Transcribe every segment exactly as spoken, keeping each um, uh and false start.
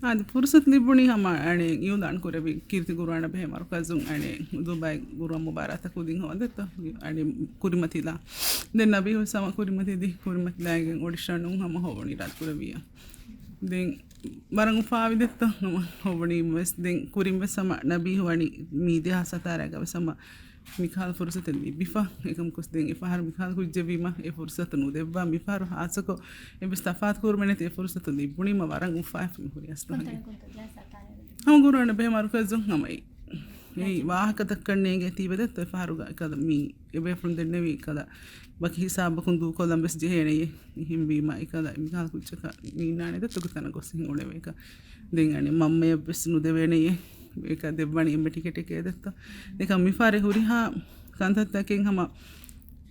އާދެ، ފުރުސަތު ލިބުނީ ހަމަ އަނެއް އިއުލާން ކުރެވި ކީރިތި ގުރުއާން ބެހޭ މަރުކަޒުން އަނެއް ދުބައި ގުރުއާން މުބާރާތަށް ކުދިން ހޯދެއްތޯ އަނެއް ކުރިމަތިލާ. ދެން ނަބީހުސް ހަމަ ކުރިމަތިލީ، ކުރިމަތިލާގެން އޮޑިޝަނުން ހަމަ ހޮވަނީ ރާދު ކުރެވިއްޔާ. ދެން ވަރަށް އުފާވި ދެއްތޯ ހަމަ ހޮވަނީ ވެސް. ދެން ކުރިން ވެސް ހަމަ ނަބީހު ވަނީ މީ ދެހާސް ހަތާރައިގަ ވެސް ހަމަ މިކަހަލަ ފުރުސަތެއް ލިބިފަ. އެކަމަކުސް ދެން އެފަހަރު މިކަހަލަ ކުއްޖެއް ވީމަ އެ ފުރުސަތު ނުދެއްވާ. މިފަހަރު ހާއްސަކޮށް އެއްވެސް ތަފާތު ކުރުމެއް ނެތި އެ ފުރުސަތު ލިބުނީމަ ވަރަށް އުފާވެފަ މި ހުރި އަސްލު ހަމަ ގުރުއާން ބެހޭ މަރުކަޒުން ހަމަ އެ ވާހަކަ ދައްކަން ނޭނގޭ ތީބެ ދެއްތޯ އެފަހަރުގަ އެކަލަ މީ އެބޭފުޅުން ދެންނެވީ އެކަލަ ވަކި ހިސާބަކުން ދޫކޮށްލަން ވެސް ޖެހޭނެޔޭ. އެހެންވީމަ އެކަލަ މިކަހަލަ ކުއްޖަކަށް މި އިންނާނެ ދެއްތޯ ގޮތަނަށް ގޮސް އެހެން އުޅެވޭކަ. ދެން އަނެއް މަންމަޔަށް ވެސް ނުދެވޭނެޔޭ. އެކަ ދެއްވަނީ އެންމެ ޓިކެޓެކޭ ދެއްތޯ. އެކަ މިފަހަރެ ހުރިހާ ކަންތައްތަކެއް ހަމަ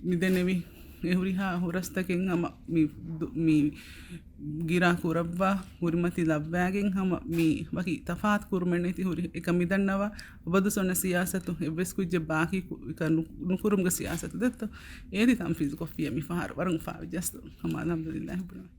މި ދެންނެވި އެ ހުރިހާ ހުރަސްތަކެއް ހަމަ މި ދު-، މި ގިރާ ކުރައްވާ ކުރިމަތި ލައްވާގެން ހަމަ މި ވަކި ތަފާތު ކުރުމެއް ނެތި ހުރި އެކަ މިދަންނަވާ އަބަދުސް އޮންނަ ސިޔާސަތު އެއްވެސް ކުއްޖެއް ބާކީ ކު-، އެކަ ނު-، ނުކުރުމުގެ ސިޔާސަތު ދެއްތޯ. އޭތި ތަންފީޒު ކޮށްފިޔާ މިފަހަރު ވަރަށް އުފާވެއްޖެ އަސްލު. ހަމަ އަލްހަމްދުލިއްލާހި ބުނެވޭ.